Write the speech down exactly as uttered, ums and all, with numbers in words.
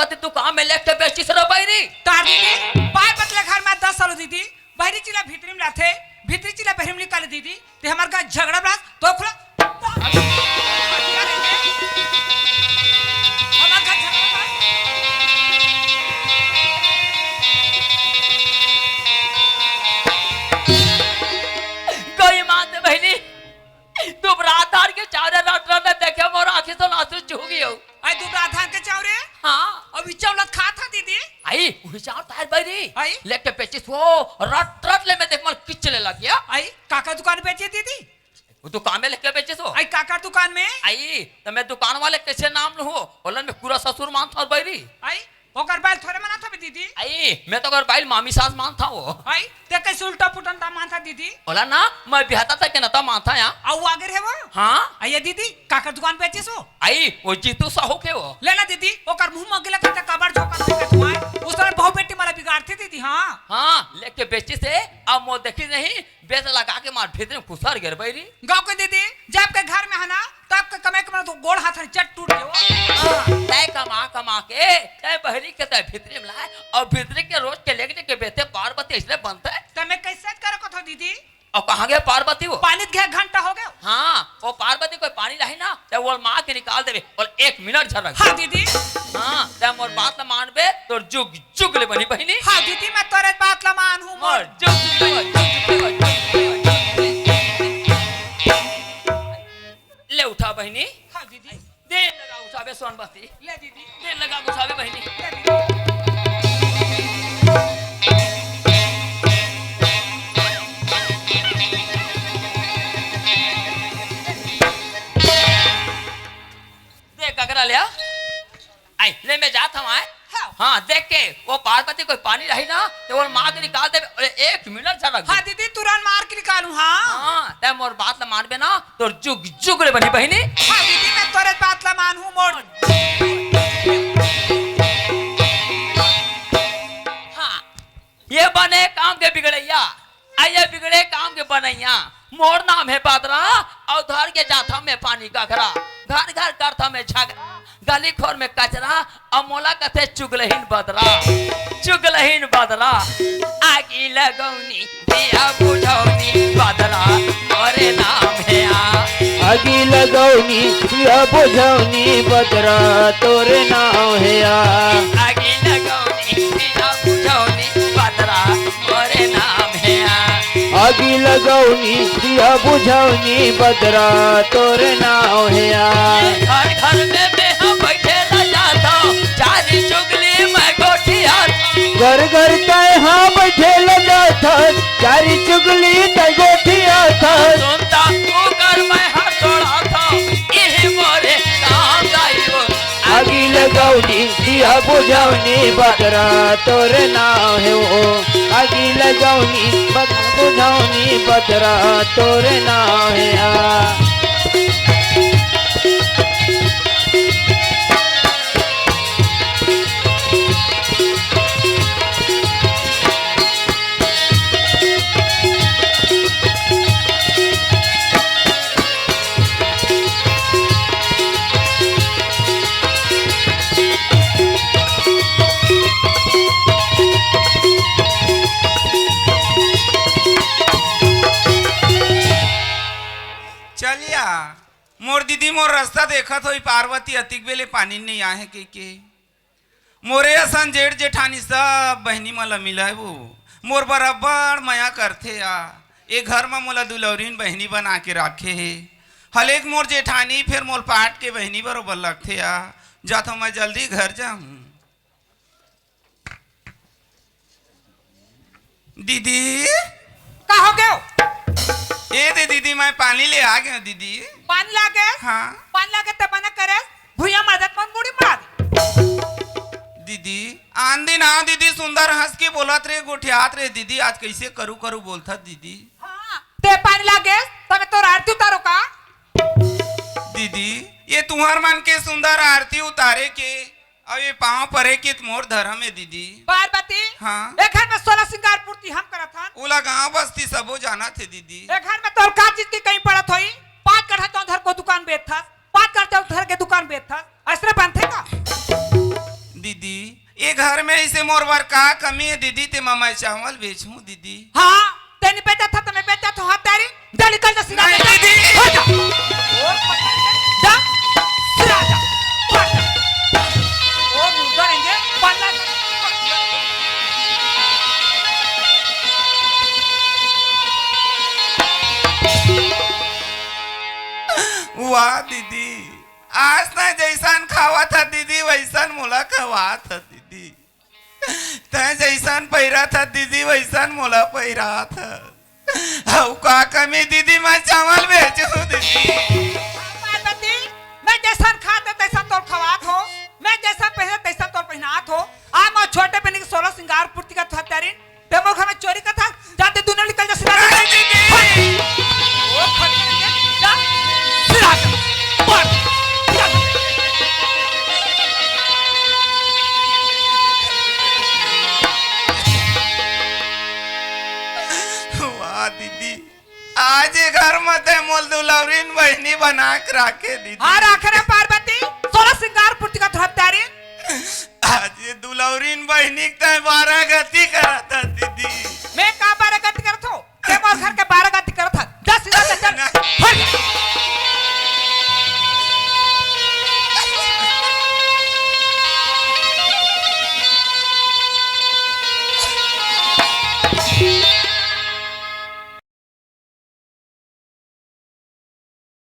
ते दुकान में लेके बेचिस रे बहिरी। तार दीदी, पार पतले घर में दस साल दीदी, बहिरी चीला भीतरी में लाथे, भीतरी चीला बहिरी में निकाले दीदी, ते हमर का झगड़ा बलास, तो खुला। हमर का झगड़ा बलास। कोई मात बहिनी, दुबरा धान के चाउर रट रट देखे मोर आँखी से आंसू चूहू गे हो। आई दुबरा धान के चाउर? हाँ। अब ई चाउर खात हा दीदी? आई, उही चाउर तार बहिरी। आई? लेके बेचिस हो, रट रट ले मैं देख मन किचले लग गया। आई, काकर दुकान बेचे दीदी? वो दुकान में लेके बेचिस हो। आई, काकर दुकान में? आई, तो मैं दुकान वाले कैसे नाम लूँ हो? ओलन मैं पूरा ससुर मानथों बहिरी। आई, ओकर बाइल थोरे मानत हवे दीदी। आई, मैं तो ओकर बाइल मामी सास मानथों। आई, ते कैसे उल्टा पुल्टा नाम मानथा दीदी? ओला ना, मैं बिहाता तक के नता मानथों या। अउ आगे रे वो? हाँ। आई, ये दीदी, काकर दुकान बेचिस हो? आई, वो जीतू साहू के वो। ले ना दीदी, ओकर मुंह में गिला करता कबर झोंका करता तुम्हार। उस तरह बहू बेटी मला बिगाड़थे दीदी, हाँ। हाँ, लेके बेचिस हे, अब मोर देखिस नहीं, बेस लगा के मार भीतरी में खुसर गे बहिरी। गाँव के दीदी, जब के घर में है ना, तब के कमाई कमाई तो गोड़ हाथ चट टूट गयो। हाँ, तय कमा कमा के, तय बहिरी के तय भीतरी में लाए, अउ भीतरी के रोज के लेके के बेथे पार्वती इसलिए बनते। त मैं कैसे करे को थो दीदी? अउ कहाँ गे पार्वती वो? पानी के घंटा हो गयो। हाँ, वो पार्वती कोई पानी लाही ना, ते वो माँ के निकाल देवे, और एक मिनट झरक। हाँ दीदी। हाँ, ते मोर बात ला मानबे, तोर जुग जुग ले बनी बहिनी। हाँ दीदी, मैं तोरे बात ला मानहूँ मोर। मोर जुग जुग ले बनी, जुग जुग ले बनी, जुग जुग ले बनी। ले उठा बहिनी। हाँ दीदी। दे लगा उठाबे सोनबती। ले दीदी। दे लगा उठाबे बहिनी। ले दीदी। दे गगरा ले आ। आई, ले मैं जात हूँ, आए। हाँ। हाँ, देख के, वो पार्वती कोई पानी रही ना, तो वो मार के निकाल दे, अरे, एक मिनट झलक दे। हाँ, दीदी, तुरंत मार के निकालूँ, हाँ। हाँ, तै मोर बात ला मानबे ना, तोर जुग जुग ले बनी बहिनी। हाँ, दीदी, मैं तोरे बात ला मानहूँ, मोर। हाँ, ये बने काम के बिगड़ैया। आ ये बिगड़े काम के बनैया, मोर नाम हे बदरा, अउ धर के जाथव मैं पानी गघरा, घर घर करथव मैं झगरा, गली खोर में कचरा, अउ मोला कथे चुगलहिन बदरा, चुगलहिन बदरा। आगी लगौनी, दिया बुझौनी, बदरा, मोरे नाम हे आ। आगी लगौनी, दिया बुझौनी, बदरा, तोरे नाम हे आ। आगी लगौनी, दिया बुझौनी, बदरा, मोरे नाम हे आ। आगी लगौनी, दिया बुझौनी, बदरा तोर नाव हे आ। घर घर में मेहा बैठे ल जाथव, चारी चुगली मैं गोठियाथव। घर घर तैं हा बैठे ल जाथस, चारी चुगली तैं गोठियाथस। सुनता ओकर मैं हा छोड़ाथव, इही मोरे काम दाई वो। आगी लगौनी, दिया बुझौनी, बदरा तोर नाव हे ओ। आगी लगौनी, बदरा बुझौनी, बदरा तोर नाव हे आ। चलिया, मोर दीदी मोर रस्ता देखत होही, पार्वती अतिक बेले पानी नइ आहे कहिके। मोरे असन जेठ जेठानी सब बहिनी मन ल मिलय वो। मोर बर अब्बड़ मया करथे आ। ए घर म मोला दुलौरिन बहिनी बना के राखे हे। हलेक मोर जेठानी फेर मोर पाट के बहिनी बरोबर लगथे आ। जाथव मैं जल्दी घर जाहूँ। दीदी। का हो गयो? ए दे दीदी, मैं पानी ले आ गया दीदी। पानी लागे? हाँ। पानी लागे त मना करे, भुइया मदद मन मुड़ी मार। दीदी, आन दिन आ दीदी, सुंदर हंस के बोलत रे, गोठियात रे दीदी, आज कैसे करू करू बोलथस दीदी? हाँ, ते पानी लागे, त मैं तोर आरती उतारो का? दीदी, ये तुहर मन के सुंदर आरती उतारे के अउ ये पाँव परे के त मोर धरम हे दीदी। पार्वती, हाँ। ए घर में सोलह सिंगार पूर्ति हम करत हन। ओला गांव बस्ती सबो जानत हे दीदी। ए घर में तोर का चीज की कमी पड़त होही? पाँच कट्ठा तो धर को दुकान बेचथस, पाँच कट्ठा तो धर के दुकान बेचथस, अइसने बनथे का? दीदी, ये घर में अइसे मोर बर का कमी हे दीदी, तेमा मैं चावल बेचहूँ दीदी? हाँ, तें नइ बेचत हस त मैं बेचत हँव, हत्यारिन। जा निकल जा, सीधा नहीं जा। दीदी। हट जा। जा, सीधा जा। हट जा। ओ दूसरा रहेंगे, पल्ला। वाह दीदी, आज तैं जइसन खावत हस दीदी, वइसन मोला खवात हस दीदी। तैं जइसन पहिरत हस दीदी, वइसन मोला पहिरात हस। अउ का कमी दीदी, मैं चावल बेचहूँ दीदी। पार्वती, मैं जइसन खात हँव, तइसन तोला खवात हँव, मैं जइसन पहिरत हँव, तइसन तोला पहिनात हँव। आज मोर छोटे बहिनी के सोलह सिंगार पूर्ति करत हँव, हत्यारिन। तें मोर घर में चोरी करत हस, जा तें दूनों निकल जा, सीधा जा। नहीं दीदी। हट। ओ खट जा, सीधा जा। पट। जा। वाह दीदी, आज ये घर म तैं मोला दुलौरिन बहिनी बना के राखे दीदी। हाँ, राखे रहेंव पार्वती, सोलह सिंगार पूर्ति करत हँव, हत्यारिन। आज ये दुलौरिन बहिनी के तैं बारह गति करत हस दीदी।